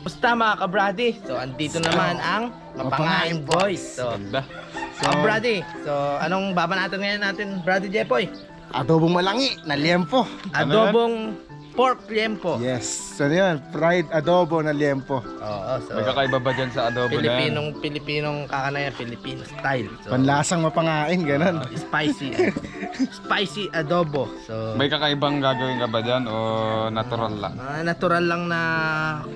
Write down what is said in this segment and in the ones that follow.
Basta mga kabrady, so andito naman ang Mapangain Boys. So, Ganda. so kabrady, so anong baba natin ngayon natin, Brady Jepoy? Adobong malangi na liempo. Adobong pork liempo. Yes. So yun, fried adobo na liempo. Oo, so May kakaiba ba dyan sa adobo na yan? Pilipinong Pilipinong kakana yan, Filipino style. So, Panlasang mapangain, ganun. spicy spicy adobo. So, May kakaibang gagawin ka ba dyan o natural lang? mga natural lang na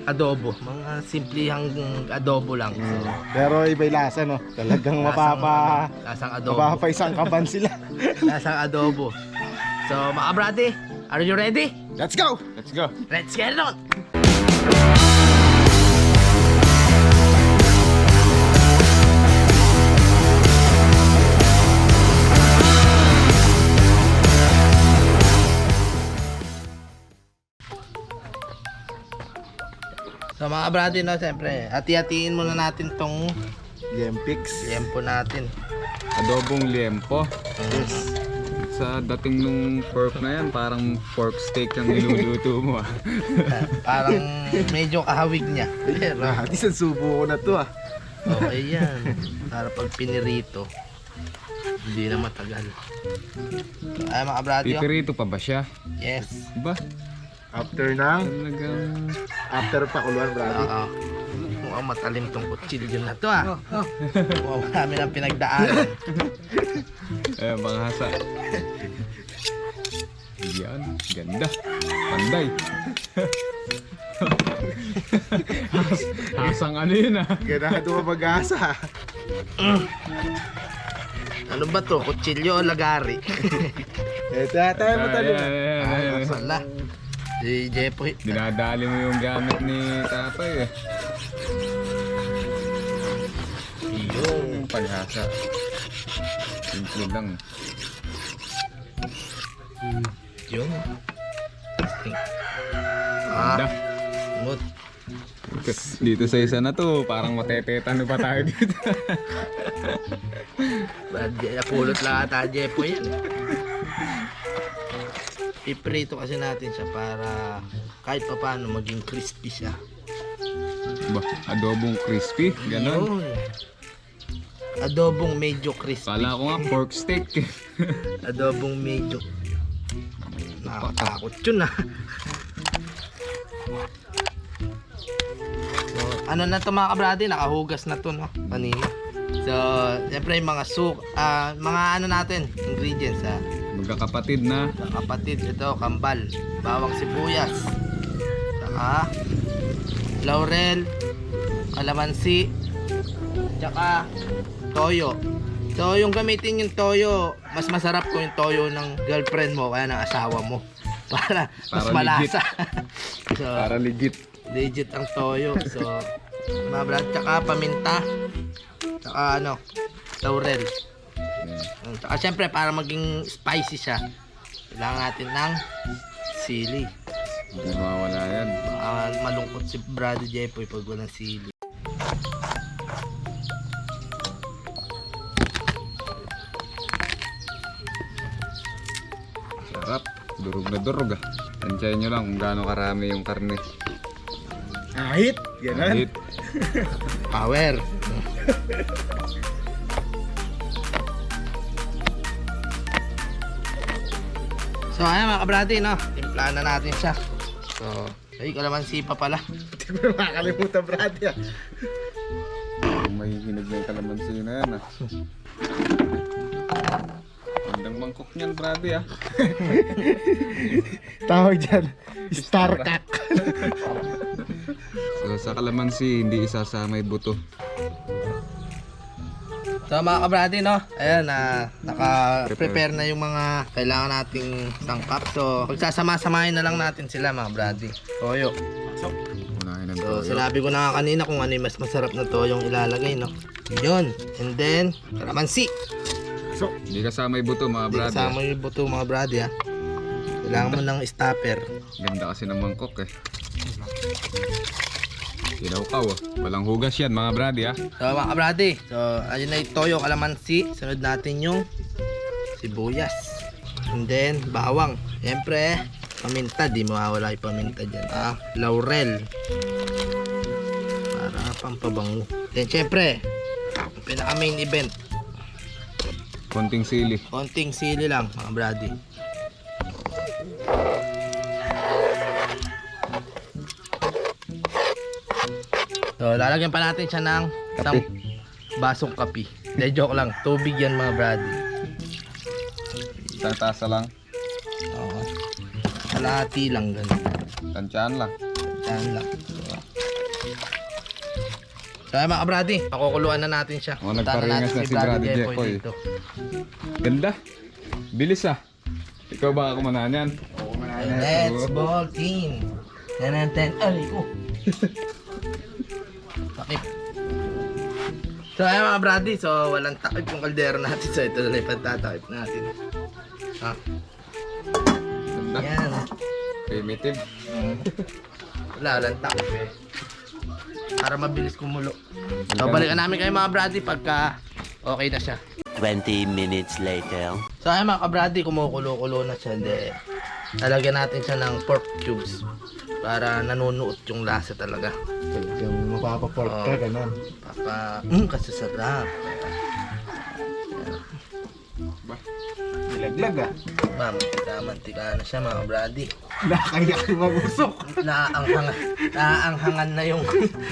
adobo, mga simplihang adobo lang. So, Pero iba yung lasa, no? Talagang mapapa... lasang adobo. Mapapa isang kaban sila. Lasang adobo. So, mga brady, are you ready? Let's go! Let's go! Let's get it on! So mga brady, no, siyempre, hati-hatiin muna natin tong Liempix. liempo natin. Adobong liempo. Yes. Sa dating nung pork na yan, parang pork steak ang niluluto mo ah. Parang medyo kahawig niya. Pero Ah, isang subo ko na to ah. okay yan. Para pag pinirito, hindi na matagal. Ay mga brady, oh. Pipirito pa ba siya? Yes. Ba? After ng... Talagang... After pakuluan, brother. Oo. Mukhang matalim tong kutsilyo na to ah. Mukhang marami ng pinagdaanan. Eh, mga hasa. Yan, ganda. Panday. Hasang ano yun ah. Ganado ka mag-asa. ah. Ano ba to? Kutsilyo o lagari? Eh, tayo mo Ayan, tayo. ayan, Ay, ayan. wala. Si Jepoy. Dinadali mo yung gamit ni tatay eh. Yung Yung paghasa. Simple lang. Yun. Ah, Ganda. smooth. Dito sa isa na to, parang matetetano pa tayo dito. Brad, napulot lang ata Jepoy yan. eh. Piprito kasi natin siya para kahit pa paano maging crispy siya. Ba, adobong crispy, ganon. Yun. Adobong medyo crispy. Kala ko nga pork steak. Adobong medyo. Nakakatakot yun ah. So, ano na to mga kabrady, nakahugas na to no, kanina. So, siyempre yung mga mga ano natin, ingredients ah. Magkakapatid na. Kapatid, ito, kambal, bawang sibuyas, saka laurel, kalamansi, tsaka toyo. So, yung gamitin yung toyo, mas masarap kung yung toyo ng girlfriend mo kaya ng asawa mo. Para mas Para malasa. So, Para legit. legit ang toyo. So, mga brad, tsaka paminta, tsaka ano, laurel. Tsaka syempre, para maging spicy siya, kailangan natin ng sili. Hindi mawawala yan. Baka malungkot si Brother Jeffoy pag walang sili. Sarap. Durog na durog ah. Tansyahin nyo lang kung gaano karami yung karne. Ahit! Ganun. Ahit. Power! So ayan mga kabrati, no? Timplahan na natin siya. So, ay, kalamansi pa pala. Hindi ko na makakalimutan, brother. ah. May hinog na yung kalamansi na yan ah. Gandang mangkok niyan, grabe ah. Tawag dyan, star cock. So sa kalamansi, hindi isasama yung buto. So mga kabrati, no? Ayan, na naka-prepare na yung mga kailangan nating sangkap. So, pagsasama-samahin na lang natin sila mga brati. Toyo. Unahin ang So, toyo. sinabi ko na nga kanina kung ano yung mas masarap na toyong ilalagay, no? Yun. And then, kalamansi. So, Hindi kasama yung buto mga Hindi brad. kasama yung buto mga brady, ha? Kailangan mo ng stopper. Ganda kasi ng mangkok eh. Kinaukaw ah. Walang hugas yan mga brad ah. So, mga kabrady, so, ayun na yung toyo, kalamansi. Sunod natin yung sibuyas. And then, bawang. Siyempre, paminta. Di mawawala yung paminta dyan. Ah, laurel. Para pampabango. Then, siyempre, pinaka main event. Konting sili. Konting sili lang, mga brady. So, lalagyan pa natin siya ng isang Kape. basong kape. Hindi, joke lang. Tubig yan, mga brady. Isang tasa lang. Oo. Kalahati lang, ganun. Tansyahan lang. Yan lang. So, ayun, mga kabrady, pakukuluan na natin siya. Oh, Punta na nagparingas natin na si Brady Jepoy. dito. Ganda. Bilis ah. Ikaw ba kumana niyan? Let's ball team. Ten and ten. Aray ko. Takip. So ayun, mga brady, so walang takip yung kaldero natin. So ito na lang yung pagtatakip natin. Ah, Ganda. yan. Primitive. Wala, walang takip eh. Para mabilis kumulo. So balikan namin kayo, mga brady, pagka okay na siya. 20 minutes later. So ayun, mga kabrady, kumukulo-kulo na siya. Hindi. Lalagyan natin siya ng pork cubes para nanunuot yung lasa talaga. Talagang mapapapork ka, ganun. Papa, kasi sarap. Ba? Nilaglag ah. Ba, mantika, mantika na siya, mga kabrady. Nakakaya kayo mag-usok. Naaanghangan, naaanghangan na yung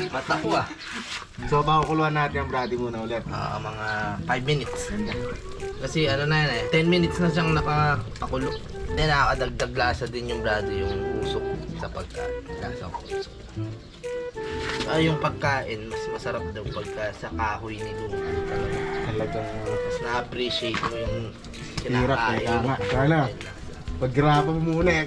mata ko ah. So, pakukuluan natin ang brady muna ulit. Ah, mga 5 minutes. Kasi ano na yan eh, 10 minutes na siyang nakapakulo. Then nakakadagdag lasa din yung brady, yung usok sa pagkain. Lasa ko usok. Ah, yung pagkain, mas masarap daw pagka sa kahoy niluto talaga. Talagang Mas na-appreciate mo yung hirap eh. kinakain mo. Tama. Sana, paghirapan mo muna eh.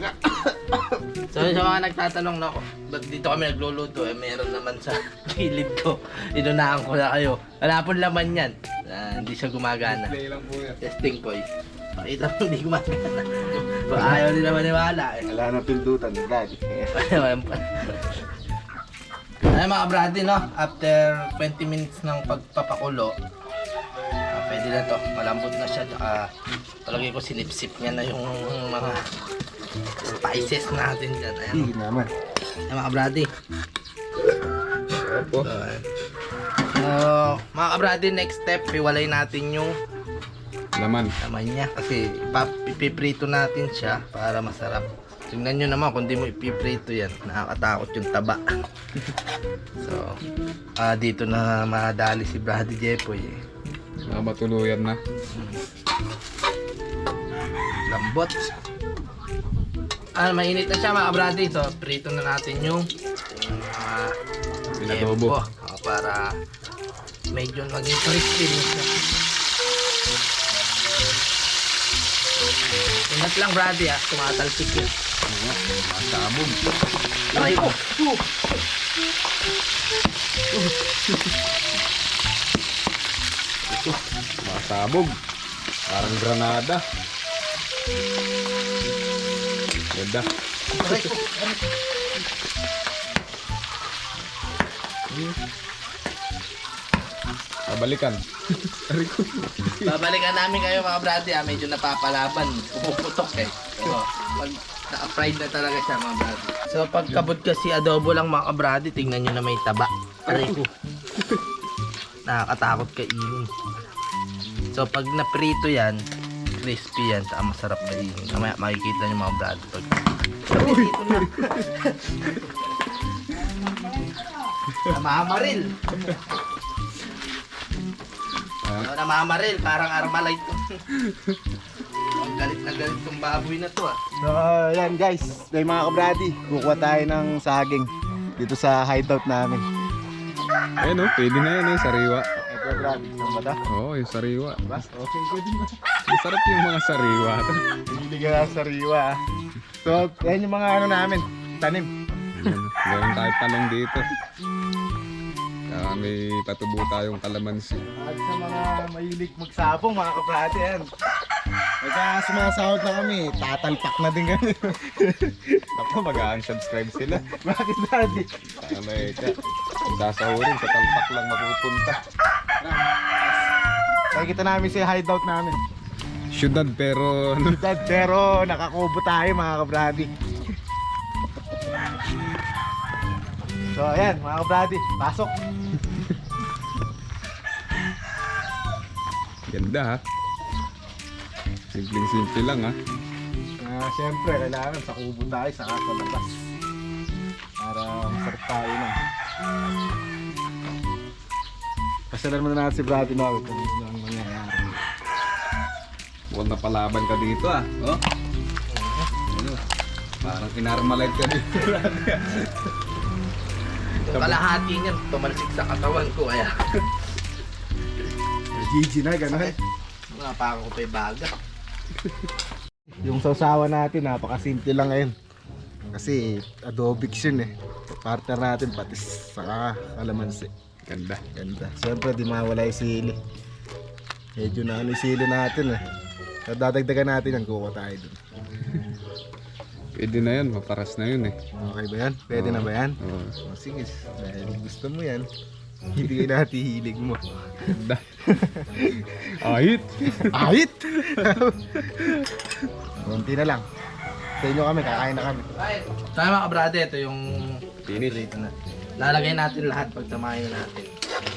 So sa mga nagtatanong na ako, ba't dito kami nagluluto eh, meron naman sa gilid ko. Inunahan ko na kayo. Wala pong laman yan. Ah, hindi siya gumagana. Play lang po yan. Testing po eh. Pakita mo hindi gumagana. Baka ayaw nila maniwala eh. Wala na pindutan, brady. Ay, mga brady, no? After 20 minutes ng pagpapakulo, ah, pwede na to. Malambot na siya. Tsaka palagay ko sinipsip niya na yung mga spices natin dyan. Ayan. Hindi naman. Ayan, mga kabrady. Opo. So, ayan. So, mga kabrady, next step, hiwalay natin yung Laman. laman niya. Kasi ipiprito natin siya para masarap. Tingnan nyo naman kung di mo ipiprito yan. Nakakatakot yung taba. So, dito na madali si Brady Jepoy eh. Baka matuluyan na. Lambot. Ah, mainit na siya, mga kabrady. So, prito na natin yung mga Pinadobo. liempo. Ah, para medyo maging crispy rin siya. Ingat lang, Brady, ah. Tumatalsik yun. Masabog. Aray ko! Oh! Masabog. Parang granada. Ganda. Aray ko! Aray ko. Babalikan. Aray ko. Babalikan namin kayo, mga brady, ah. Medyo napapalaban. Pumuputok eh. So, pag naka-fried na talaga siya, mga brady. So pagkabot kasi adobo lang, mga kabrady, tingnan nyo na may taba. Aray ko. Nakakatakot kainin. So pag naprito yan, crispy yan, saka masarap kainin. Mamaya makikita nyo, mga brady, pag Uy! Namamaril. Ah. Oh, namamaril, parang Armalite to. Ang galit na galit tong baboy na to ah. So, yan guys. May mga kabrady. Kukuha tayo ng saging dito sa hideout namin. Ayun oh, pwede na yan eh, sariwa. Ito, brady. Saan ba to? Oo, yung sariwa. Ba? Okay, good na. Masarap yung mga sariwa. Hindi ka na sariwa ah. So, yan yung mga ano namin. Tanim. Ayan, meron tayong talong dito. Kaya may patubo tayong kalamansi. At sa mga mahilig magsabong, mga kabrady, yan. Pagka sumasahod na kami, tatalpak na din kami. Ako, mag-unsubscribe sila. Bakit, brady? Kaya may ka. Sasahurin, sa talpak lang mapupunta. Nakikita namin si hideout namin. Syudad pero ano. Syudad pero nakakubo tayo, mga kabrady. So ayan, mga kabrady, pasok. Ganda ha. Simpleng simple lang ha. Ah, siyempre, kailangan sa kubo tayo, saka sa labas. Para masarap tayo nun. Pasalan muna natin si Brady Noel kung ano ang mangyayari. Mukhang napalaban ka dito ah. Oh. Ano? Parang inarmalite ka dito. Yung kalahati niyan, tumalsik sa katawan ko. Kaya, GG na, gano'n. mga pako ko pa yung baga. Yung sausawa natin, napakasimple lang ngayon. Kasi adobix yun eh. Partner natin, patis, saka kalamansi. Ganda. Ganda. Siyempre, di mawala yung sili. Medyo na ano yung sili natin eh. So, dadagdagan natin yan, kukuha tayo dun. Pwede na yun, maparas na yun eh. Okay ba yan? Pwede na ba yan? Oo. O, sige, dahil gusto mo yan, hindi natin hilig mo. Ganda. Ahit! Ahit! Konti na lang. Sa inyo kami, kakain na kami. So ayun, mga kabrade, ito yung Finish. prito na. Lalagay natin lahat pag tamayin na natin.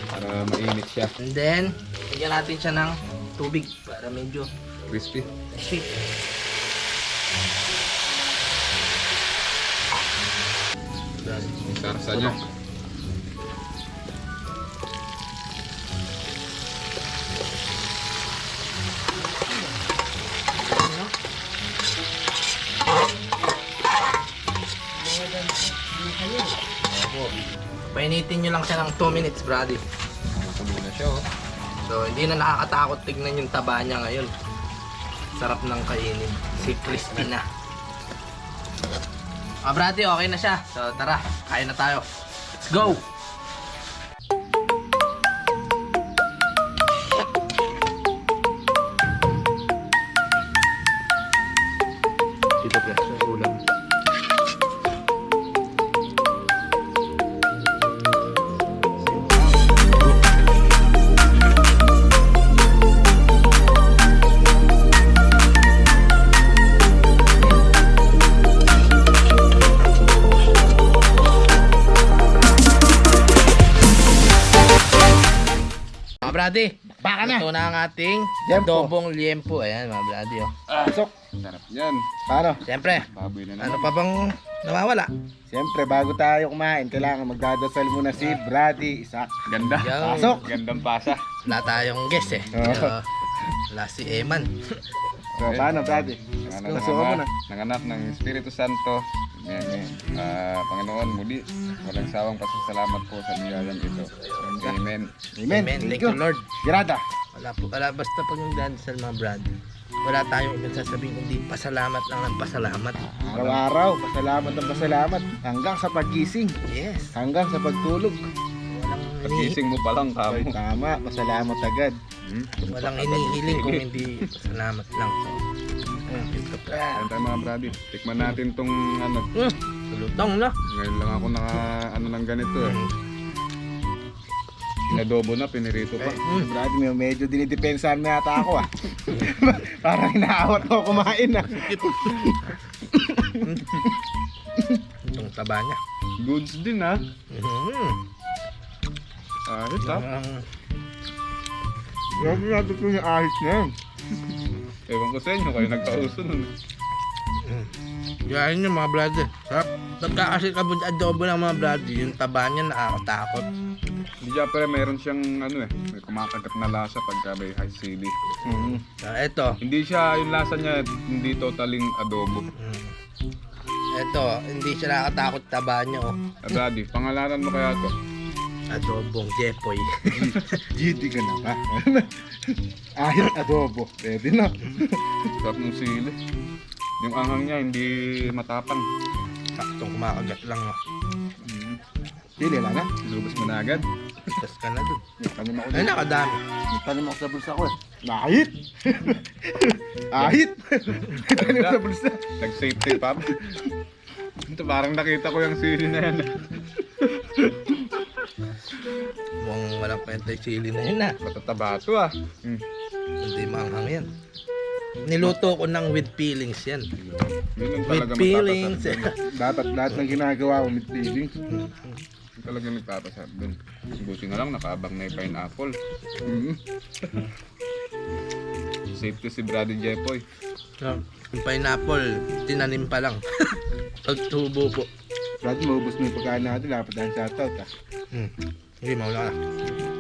Para mainit siya. And then, lagyan natin siya ng tubig para medyo Crispy. sweet. Yung sarsa niya. Painitin nyo lang siya ng 2 minutes, brady. Tulo na siya oh. So, hindi na nakakatakot tignan yung taba niya ngayon. Sarap ng kainin. Si crispy na. Ah, brady, okay na siya. So, tara, kain na tayo. Let's go! Dito pre, sa ulam. Mga brady, Baka na! ito na ang ating Liempo. adobong liempo. Ayan, mga brady, oh. Pasok! Sarap yan. Paano? Siyempre, Baboy na naman. ano pa bang nawawala? Siyempre, bago tayo kumain, kailangan magdadasal muna si Brady Isaac. Ganda. Yan. Pasok! Gandang pasa. Wala tayong guest eh. Oo. Kaya, wala si Eman. So, paano, Brady? Nanganak Pasukan mo na. Nanganak ng Espiritu Santo. Amen. Ah, Panginoon, muli, walang sawang pasasalamat po sa biyayang ito. Amen. Amen. Amen. Thank you, Lord. Grada. Wala po, wala, basta pag nagdadasal, mga brad, wala tayong ibang sasabihin kundi pasalamat lang ng pasalamat. Araw-araw, pasalamat ang pasalamat. Hanggang sa paggising, Yes. hanggang sa pagtulog. Walang, hinihi, Pagising mo pa lang, Ay, kamo. tama, pasalamat agad. Hmm? walang hinihiling kung hindi pasalamat lang. So, ayun, ito pa. Ayan tayo, mga brady. Tikman natin tong ano. Lutong, no? Ngayon lang ako naka ano ng ganito eh. Inadobo na, pinirito pa. Eh, Brady, medyo dinidepensahan mo yata ako ah. Parang inaawat ko kumain ah. Itong taba niya. Goods din ah. Mm. Ahit ah. Ang Grabe natin ko yung ahit na yun. Ewan ko sa inyo, kayo nagkauso nun. Gayahin nyo, mga brother. Sarap. Pagka kasi kabud adobo ng mga brother, yung taba niya nakakatakot. Hindi siya pero meron siyang ano eh, may kumakagat na lasa pagka may high chili. So, eto. Hindi siya, yung lasa niya, hindi totaling adobo. Eto, hindi siya nakakatakot taba niya, oh. Ah, Brady, pangalanan mo kaya to? Adobong Jepoy. GD ka na ba? Ahit adobo. Pwede na. Sarap ng sili. Yung anghang niya, hindi matapang. Saktong kumakagat lang, oh. Pili lang na. Inubos mo na agad. Tas ka na dun. May tanim ako Ay, dito. nakadami. May tanim ako sa bulsa ko eh. Ahit! Ahit! May tanim sa bulsa. Nag-safety pa. Ito, parang nakita ko yung sili na yan. Mukhang walang kwenta yung sili na yun, ah. Matataba to ah. Hindi maanghang yan. Niluto ko ng with feelings yan. Yun ang With talaga feelings. magpapasarap dun. Dapat lahat ng ginagawa ko with feelings. Yun talaga nagpapasarap dun. Buti na lang nakaabang na yung pineapple. Safety si Brady Jepoy. Yung pineapple, tinanim pa lang. Pagtubo po. Brad, maubos mo yung pagkain natin. Dapat tayong shoutout ah. Sige, maula ka.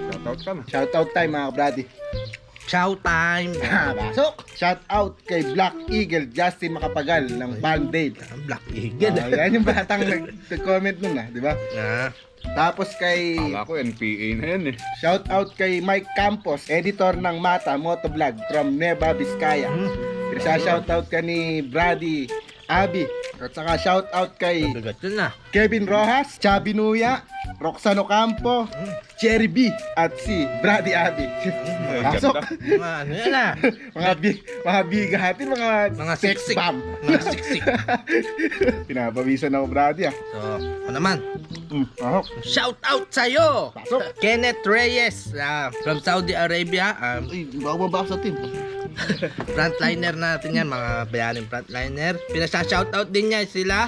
Shoutout ka na. Shoutout tayo, mga kabrady. Chow time! Pasok! Shoutout kay Black Eagle Justin Makapagal ng Band-Aid. Ang Black Eagle. Ah, yan yung batang nag-comment nun ah, di ba? Ah, Tapos kay Kala ko NPA na yan eh. shout out kay Mike Campos, editor ng Mata Motovlog from Nueva Vizcaya. Isa shout out ka ni Brady Abi. At saka shout out kay bigat yun ah. Kevin Rojas, Chabi Nuya, Roxano Campo, Cherry B at si Brady Abi. Pasok. Mga ano yan ah. Mga bigatin, mga, Mga sex siksik. bomb. Mga siksik. Pinapawisan ako, Brady ah. So, ako naman. Pasok. Shout out sa'yo! Pasok. Kenneth Reyes from Saudi Arabia. Uy, bago ba sa team? Frontliner natin yan, mga bayaning frontliner. Pinasa-shoutout din niya sila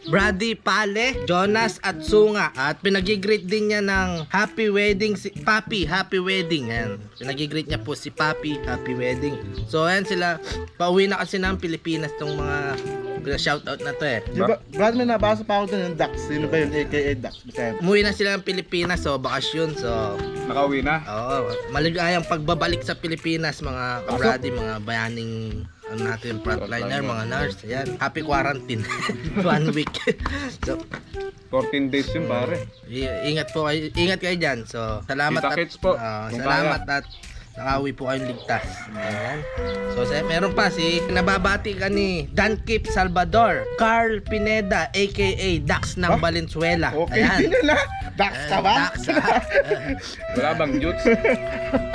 Brady Pale, Jonas at Sunga. At pinagigreet din niya ng happy wedding si Papi, happy wedding. Ayan. Pinagigreet niya po si Papi, happy wedding. So ayan sila, pauwi na kasi ng Pilipinas tong mga pinasa-shoutout na to eh. Di ba, Brad, may nabasa pa ako dun yung Dax. Sino ba yung AKA Dax? Basta yun. Umuwi na sila ng Pilipinas, so bakasyon. So Nakauwi na. oo, maligayang pagbabalik sa Pilipinas, mga kabrady, mga bayaning ano natin, frontliner, mga nurse. Ayan, happy quarantine. One week. So, 14 days yun pare. ingat po kayo, ingat kayo dyan. So, salamat Kita at kits po, kung salamat at nakauwi po kayong ligtas. Ayan. So, meron pa si nababati ka ni Dan Kip Salvador, Carl Pineda aka Dax ng Ah? Valenzuela. Okay, Ayan. din yun ah. Dax ka ba? Dax. Ah. Wala bang jutes?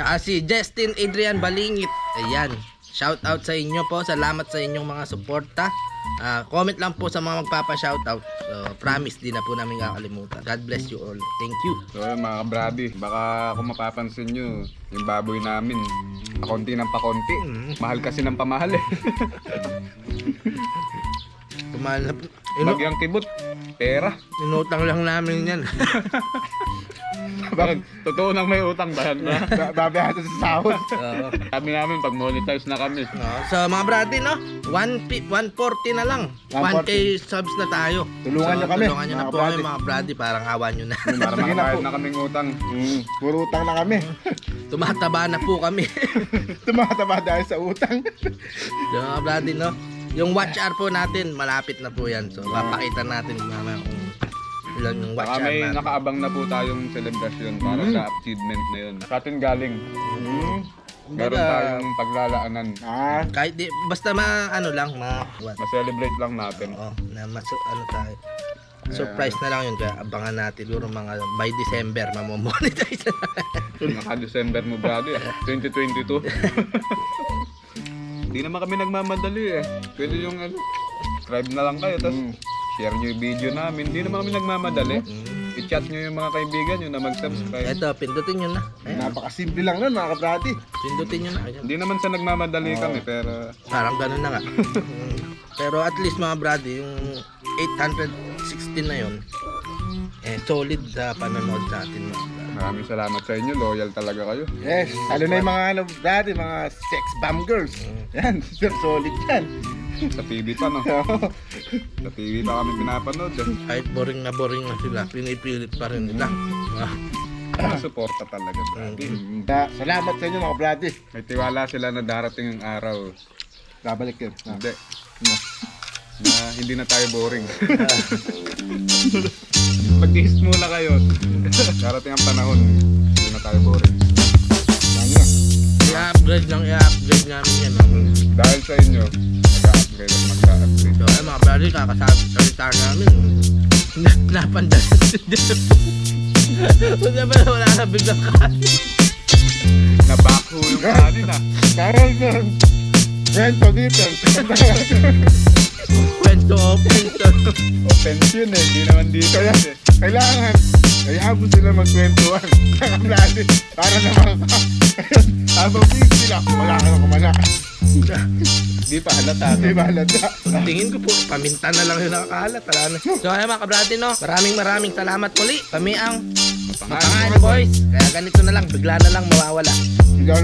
Saka si Justin Adrian Balingit. Ayan. Shout out sa inyo po. Salamat sa inyong mga suporta. Ah, comment lang po sa mga magpapa-shoutout. So, promise di na po namin kakalimutan. God bless you all. Thank you. So yun, mga kabrady, baka kung mapapansin nyo, yung baboy namin, pakonti ng pakonti. Mahal kasi ng pamahal eh. Kumahal na po. Bagyang kibot, pera. Inutang lang namin yan. Bakit? Totoo nang may utang ba yan? Babayatan sa sahod. Oo. Sabi namin, pag monetize na kami. No, so mga brady, no? 140 na lang. 1K subs na tayo. Tulungan So, nyo kami, tulungan nyo na mga po kami, brady. mga brady. Parang awa nyo na. Para Sige na makabayad po. na kaming utang. Puro utang na kami. Tumataba na po kami. Tumataba dahil sa utang. So, mga brady, no? Yung watch hour po natin, malapit na po yan. So, papakita natin mamaya kung ilan yung watch Baka hour may natin. nakaabang na po tayong selebrasyon para sa achievement na yun. Sa atin galing. Meron Kumbaga, tayong paglalaanan. Ah, Kahit di, basta ma, ano lang, ma, what? Ma-celebrate lang natin. Oo, na mas, ano tayo. Surprise na lang yun, kaya abangan natin siguro mga by December, mamomonetize na. Naka-December mo, brother. 2022. Hindi naman kami nagmamadali eh. Pwede yung ano, subscribe na lang kayo, tapos share nyo yung video namin. Hindi naman kami nagmamadali. I-chat nyo yung mga kaibigan nyo na mag-subscribe. Ito, pindutin nyo na. Ayan, napakasimple lang nun, mga kabrady. pindutin nyo na. Ayan. Hindi naman sa nagmamadali kami, pero Parang ganun na nga. Pero at least, mga brady, yung 816 na yun, eh, solid sa panonood sa atin, mga brady. maraming salamat sa inyo. Loyal talaga kayo. Yes, lalo na yung mga ano, brady, mga sex bomb girls. Yan, solid yan. Sa TV pa, no? Sa TV pa kami pinapanood. Eh. Kahit boring na sila, pinipilit pa rin nila. Ah, Suporta talaga, brady. Kaya, salamat sa inyo, mga brady. May tiwala sila na darating yung araw. Babalik yun. Ah. Hindi. Na hindi na tayo boring. Mag-taste muna kayo. Darating ang panahon, hindi na tayo boring. Tama na. I-upgrade lang, i-upgrade namin yan. Mga brady. Dahil sa inyo, mag-upgrade at mag-upgrade. So, ay, mga brady, kakasabi salita namin. Napandalan si Jeff. Wala ba, wala na biglang kanin. Nabako yung kanin ah. Kaya yun. Kwento dito. Kwento, oh, kwento. Offense yun eh, hindi naman dito Kaya, yun eh. kailangan Kaya mo sila magkwentuhan. Nakablase. Para naman ka. Habang busy sila, wala ka na kumana. Di pa halata. Di ba halata? Tingin ko po, paminta na lang yung nakakalat. Wala na. So ayun, mga kabrati, no? Maraming maraming salamat muli. Kami ang Mapangan Boys. Kaya ganito na lang, bigla na lang mawawala. Ikaw.